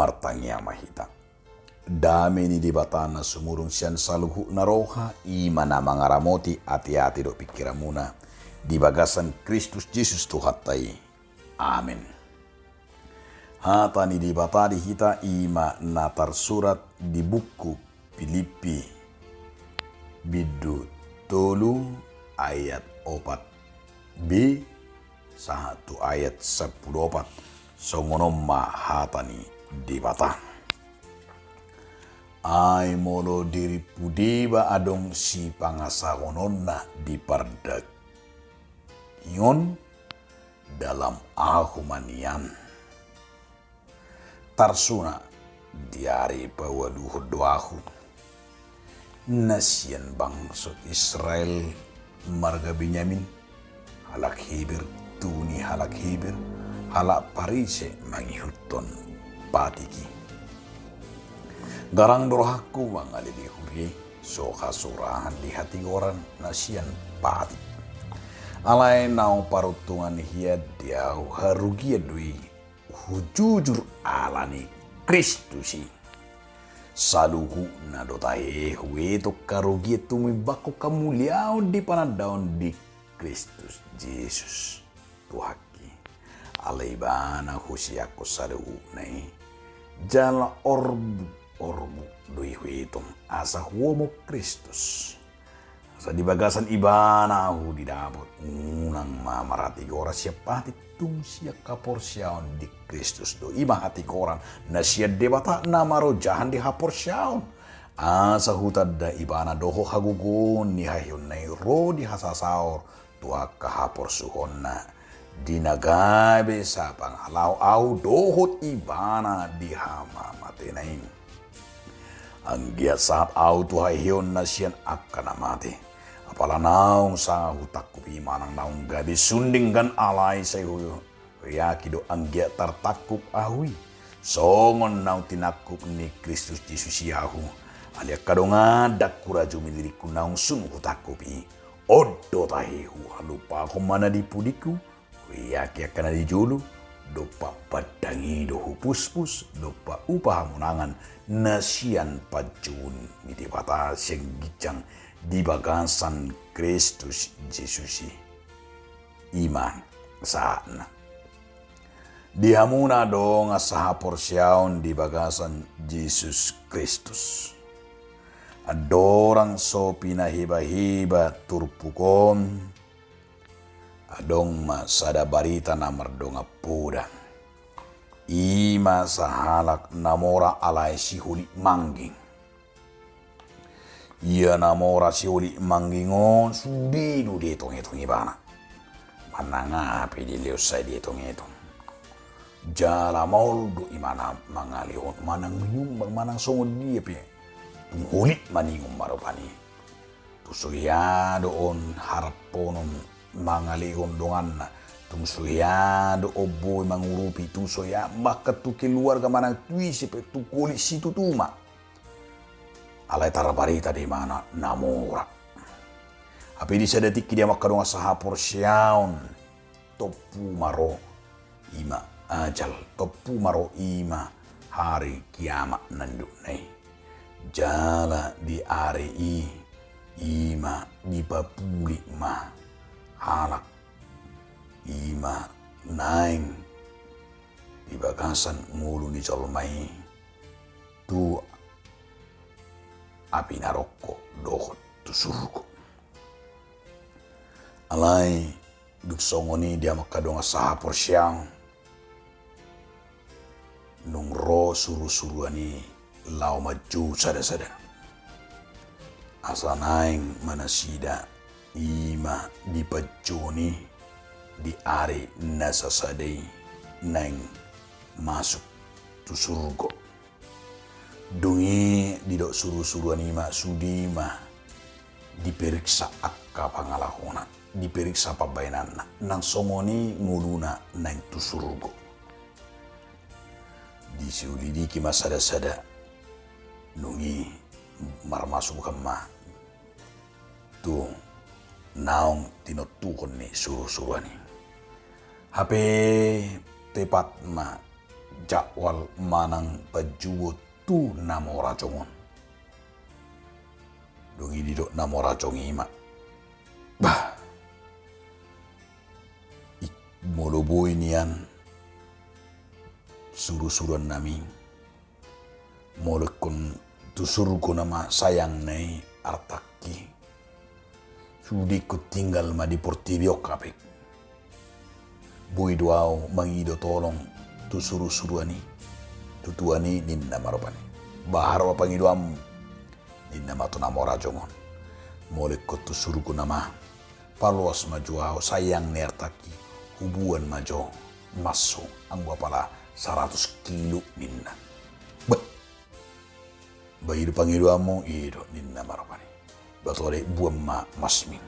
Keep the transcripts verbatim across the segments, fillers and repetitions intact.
Martangiang ma hita. Dame ni Debata na sumurung sian saluhutna roha, i ma na mangaramoti ateate dohot pingkiranmuna di bagasan Kristus Jesus Tuhanta i. Amen. Hata ni Debata di hita i ma na tarsurat di buku Pilippi, bindu tolu, ayat opat b sahat tu ayat sampulu opat. Songon on ma hata ni Debata. Ai molo dirimpu deba adong sipangasahononna di pardagingon, dalam ahu ma nian. Tarsuna di ari paualuhon do ahu, na sian bangso Israel marga Benyamin, halak Heber, tu ni halak Heber, halak Parise mangihuthon patik i. Garang do rohangku mangalelehu be, so hasurahan di hatigoran na sian patik. Alai naung paruntungan hian di ahu, harugian do i, hujujur ala ni Kristus i. Saluhutna do tahe huetong harugian tumimbanghon hamuliaon di panandaon di Kristus Jesus Tuhanta i. Ala Ibana huseakkon saluhutna i, jala orbuk-orbuk do i huetong asa huomong Kristus. Asa di bagasan Ibana ahu didapot, unang ma marhatigoran sian patik, tung sian haporseaon di Kristus do. I ma hatigoran na sian Debata na marojahan di haporseaon. Asa hutanda Ibana dohot hagogoon ni haheheonna i ro di hasasaor tu angka haporsuhonna, di na gabe sapangalaho ahu dohot Ibana di hamamatena i. Anggiat sahat ahu tu haheheon na sian angka na mate. Apala naung sanga hutangkup i manang naung gabe sun denggan, alai sai hu-, huyakin do anggiat tartangkup ahu i, songon naung tinangkup ni Kristus Jesus i ahu. Alai angka dongan, ndang hurajumi diringku naung sun hutangkup i. On do tahe, huhalupahon ma na di pudingku, huyakin angka na di jolo, dompak pandang i do hupuspus, dompak upa hamonangan na sian panjouon ni Debata sian ginjang di bagasan Kristus Jesus i. I ma sahatna. Di hamu na adong asa haporseaon di bagasan Jesus Kristus. Andorang so pinahebaheba turpuk on, adong ma sada barita na mardongan poda. I ma sahalak na mora alai siholit mangging. Ia na mora siholit mangging on sude do dietongetong ibana. Manang aha pe dilehon sai dietongetong. Jala maol do ibana mangalehon, manang menyumbang, manang songon dia pe. Tung holit maningon ma rupani. Tung so hea do on haraphonon mangalehon donganna. Tung so hea do on boi mangurupi, tung so hea bahkan tu keluarga manang tu ise pe, tung holit situtu ma. Alai tarbarita do ibana na mora. Hape di sada tingki di hamu angka dongan sahaporseaon, tompu ma ro i ma ajal, tompu ma ro i ma hari kiamat na nidokna i. Jala di ari i, i ma dipapulik ma halak i ma naeng di bagasan ngolu ni jolma i tu api narokko dohot tu surgo. Alai dung songon i di hamu angka dongan sahaporseaon, nunga ro surusuruan i laho manjou sadasada. Asa naeng ma nasida i ma dipanjouon i di ari na sasada i naeng masuk tu surgo. Dung i didok surusuruan i ma sude ma diperiksa angka pangalahona, diperiksa pambahenanna, nang songon i ngoluna naeng tu surgo. Diselidiki ma sadasada, dung i marmasuhan ma tu naung tinontuhon ni surusuruan i. Hape tepat ma jadwal manang panjouon tu na mora jongon. Dung i didok na mora jongon i ma, bah, molo boi nian surusuruan nami, molo ingkon tu surgo nama sayangna i artangki, sude ingkon tinggal ma di portibi on hape. Boi do au mangido tolong tu surusuruan i, tu tuan i, ninna ma rupani. Bahar ma pangidoanmu, ninna ma tu na mora jongon. Molo ingkon tu surgo nama, paloas ma jo au sayang ni artangki, huboan ma jo mas on, anggo apala saratus kilo, ninna. Bah, bah, i do pangidoanmu, i do, ninna ma rupani. Bah, tole, boan ma masmi.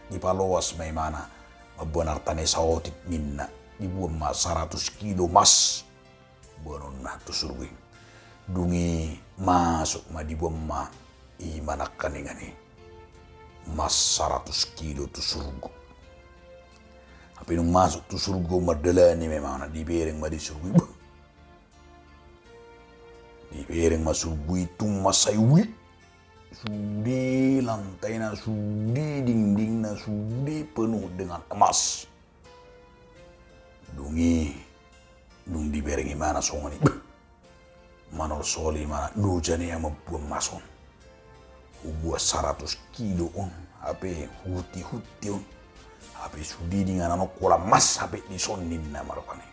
Dipaloas ma imana mamboan artana i saotik, ninna. Diboan ma saratus kilo mas boanonna tu surgo i. Dung i masuk ma, diboan ma i ma nangkaningan i mas saratus kilo tu surgo. Hape dung masuk tu surgo, mardalani memang, na dibereng ma di surgo i. Bah, dibereng ma surgo i, tung mansai uli. Sude lantaina, sude dindingna, sude penuh dengan emas. Dung i, dung dibereng imana songon i, bah, manolsoli imana, loja ni au mamboan mas on. Huboan saratus kilo on, hape huhutihut on. Hape sude di inganan on holan mas hape dison, ninna ma rupani.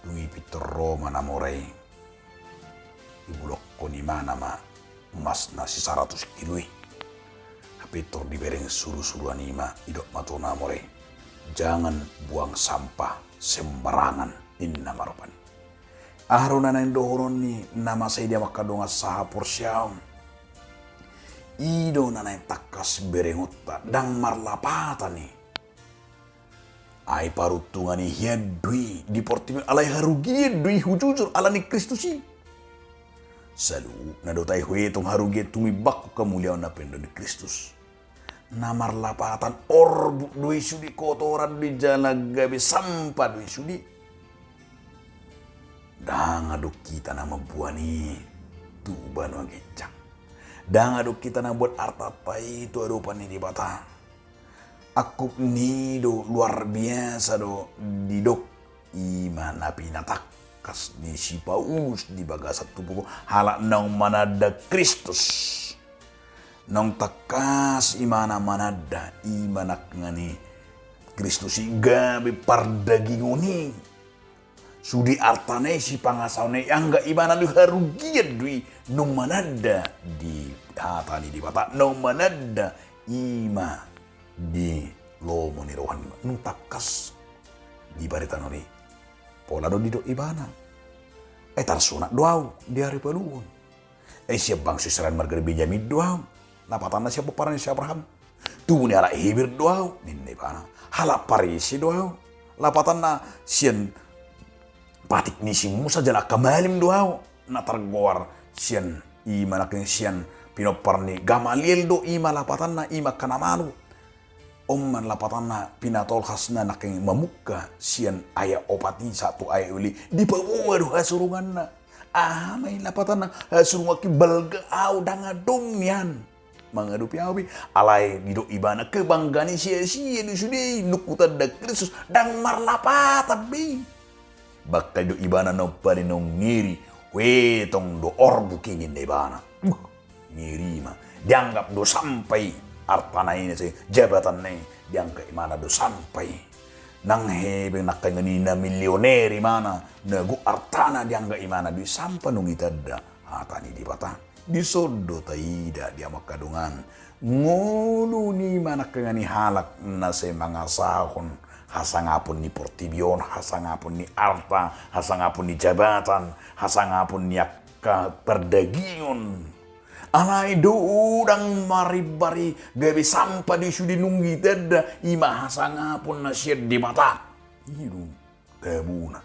Dung i pintor ro ma na mora i, dibulongkon imana ma mas na sisaratus kilo i. Hape pintor dibereng surusuruan i ma, didok ma tu na mora i, jangan buang sampah sembarangan, ninna ma rupani. Aha do na naeng dohonon ni na masa i di hamu angka dongan sahaporseaon? I do na naeng tangkas berengonta, ndang marlapatan i. Ai paruntungan i hian do i di portibi on, alai harugian do i hujujur ala ni Kristus i. Saluhutna do tahe huetong harugian tumimbakkon hamuliaon na pinarade ni Kristus. Na marlapatan orbuk do i sude, kotoran do i jala gabe sampah do i sude. Ndang adong hita na mamboan i tu banua ginjang. Ndang adong hita na mamboan artanta i tu adopan ni Debata. Angkup ni i do, luar biasa do didok, i ma na pinatangkas ni si Paulus di bagasan turpuk on, halak naung mananda Kristus. Naung tangkas imana mananda, i ma nangkaningan i Kristus i gabe pardagingon i. Sude artana i, sipangasaonna i, anggo imana do i harugian do i naung mananda di hata ni Debata, naung mananda i ma di lomo ni rohana, naung tangkas di barita na uli. Pola do didok ibana, ai tarsunat do au di ari paluahon. Ai sian bangso Israel marga ni Benjamin do au. Lapatanna sian pomparan ni si Abraham. Tubu ni halak Heber do au, ninna ibana. Halak Parise do au. Lapatanna sian patik ni si Musa jala angka malim do au. Na targoar sian i ma nangkin sian pinompar ni Gamaliel do i ma lapatanna, i ma angka na malo. On ma lapatanna pinatolhasna nangkin mamungka sian ayat opat i sahat tu ayat ualu i, dipaboa do hasurunganna. Aha ma i lapatanna? Hasurunganki balga au, ndang adong nian mangadopi au be. Alai didok ibana, kebanggaan i sia-sia do sude i, naung hutanda Kristus, ndang marlapatan be i. Bahkan didok ibana, naung pade naung ngeri, huetong do orbuk i, ninna ibana. Buh, ngeri ma. Dianggap do sampah i artana i, na sai jabatanna i, dianggap imana do sampah i. Nang hepeng nangkaningan i na milioner imana, na gok artana, dianggap imana do i sampah naung ditanda hata ni Debata. Dison do taida di hamu angka dongan, ngolu ni i ma nangkaningan i halak na sai mangasahon hasangapon ni portibi on, hasangapon ni arta, hasangapon ni jabatan, hasangapon ni angka pardagingon. Alai do ndang marimbar i, gabe sampah do i sude naung ditanda, i ma hasangapon na sian Debata. I do tabona.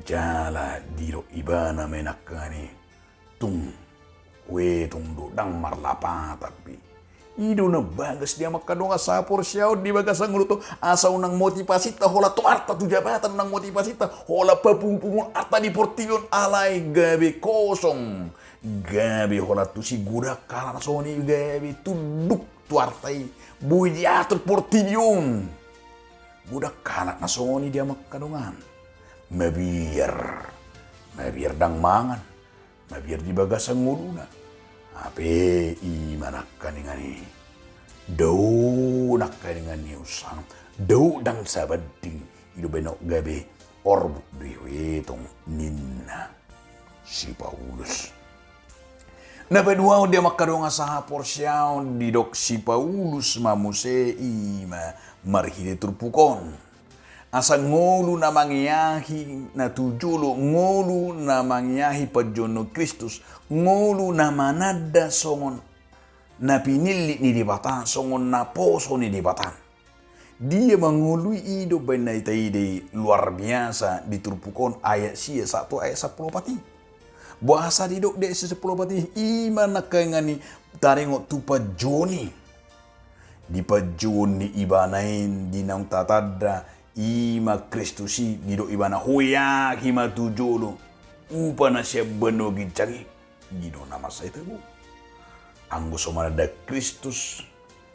Jala didok ibana ma i nangkaningan i, tung, huetong do, ndang marlapatan be i. I do na bagas di hamu angka dongan sahaporseaon di bagasan ngolunta on, asa unang motivasinta holan tu arta, tu jabatan, unang motivasinta holan papungupungu arta di portibi on, alai gabe kosong, gabe holan tusi godang halak na songon i, gabe tunduk tu arta i, boi diatur portibi on. Godang halak na songon i di hamu angka dongan. Mabiar, mabiar ndang mangan, mabiar di bagasan ngoluna. Hape i ma nangkaningan i, dao nangkaningan i usaha, dao ndang sabanding, i do baen on gabe orbuk do i, etong ninna si Paulus. Na paduahon di hamu angka dongan sahaporseaon, didok si Paulus ma muse i ma marhite turpuk on. Asa ngolu na mangeahi na tu jolo, ngolu na mangeahi panjouon ni Kristus, ngolu na mananda songon na pinillit ni Debata, songon naposo ni Debata. Dia ma ngolu i? I do baen na hita ida i luar biasa di turpuk on, ayat sia sahat tu ayat sampulu opat i. Boasa didok di ayat sia sampulu opat i? I ma nangkaningan i taringot tu panjouon i. Di panjouon ni Ibana i, di naung tatanda i ma Kristus i, didok Ibana, hueahi ma tu jolo upa na sian banua ginjang i. I do na mansai tabo. Anggo so mananda Kristus,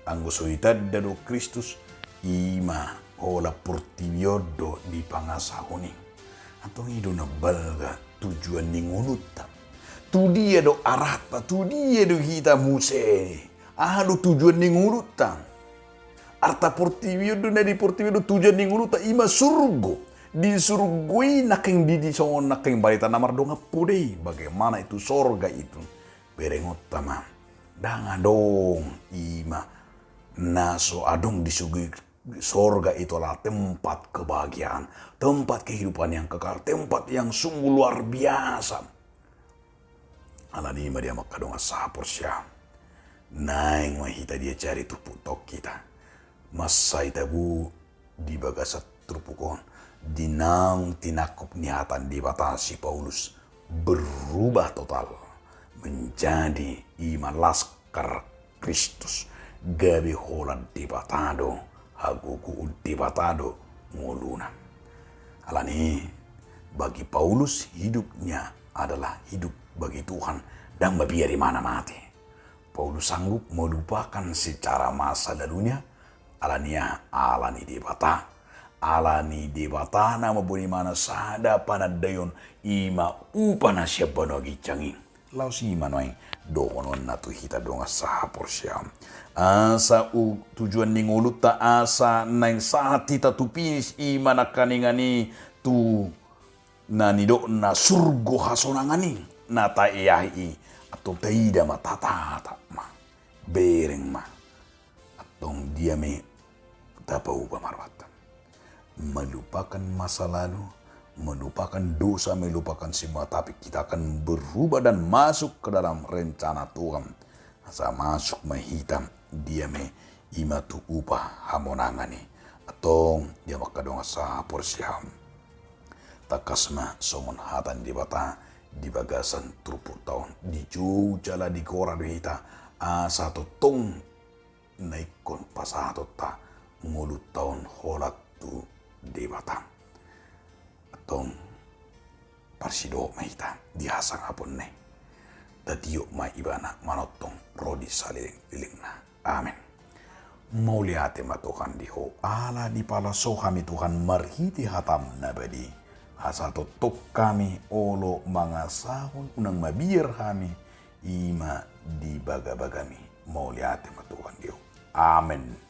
anggo so ditanda do Kristus, i ma holan portibi on do dipangasahon i. Antong i do na balga tujuan ni ngolunta. Tu dia do arahta, tu dia do hita muse? Aha do tujuan ni ngolunta? Arta portibi on do, na di portibi on do, tujuan ni ngolunta i ma surgo. Di surgo i nangkin di, di songon nangkin barita na mardongan poda i. Bagaimana itu sorga itu? Berengonta ma, ndang adong i ma na so adong di surgo i. Sorga itu adalah tempat kebahagiaan, tempat kehidupan yang kekal, tempat yang sungguh luar biasa. Alani i ma di hamu angka dongan sahaporseaon, naeng ma hita diajari turpukta on hita. Mansai tabo di bagasan turpuk on, di naung tinangkup ni hata ni Debata si Paulus, berubah total menjadi i ma laskar Kristus, gabe holan Debata do hagogoon, Debata do ngoluna. Alani i, bagi Paulus hidupnya adalah hidup bagi Tuhan dan mabiar ibana mate. Paulus sanggup melupakan secara masa lalunya, alani aha? Alani Debata. Alani Debata na mamboan ibana sada panandaion, i ma upa na sian banua ginjang i. Laos i ma nuaeng dohononna tu hita dongan sahaporseaon. Asa u-, tujuan ni ngolunta asa naeng sahat hita tu pinis, i ma nangkaningan i tu na nidokna surgo hasonangan i, na taeahi i. Antong taida ma, tatatap ma, bereng ma. Antong dia ma i tapauba ma rohanta. Melupakan masa lalu, melupakan dosa, melupakan semua, tapi kita akan berubah dan masuk ke dalam rencana Tuhan. Asa masuk ma hita, dia ma i, i ma tu upa hamonangan i. Antong di hamu angka dongan sahaporseaon, tangkas ma songon hata ni Debata di bagasan turpukta on, dijou jala digora do hita, asa tongtong na ingkon pasahatonta ngolunta on holan tu Debata. Antong parsidohot ma hita di hasangaponna i. Tatiop ma ibana manongtong ro di salelenglelengna. Amen. Mauliate ma Tuhan di Ho, ala dipalaso hami Tuhan marhite hatam na badia, asa tongtong hami olo mangasahon, unang mabiar hami, i ma di bagabagami. Mauliate ma Tuhan di Ho. Amen.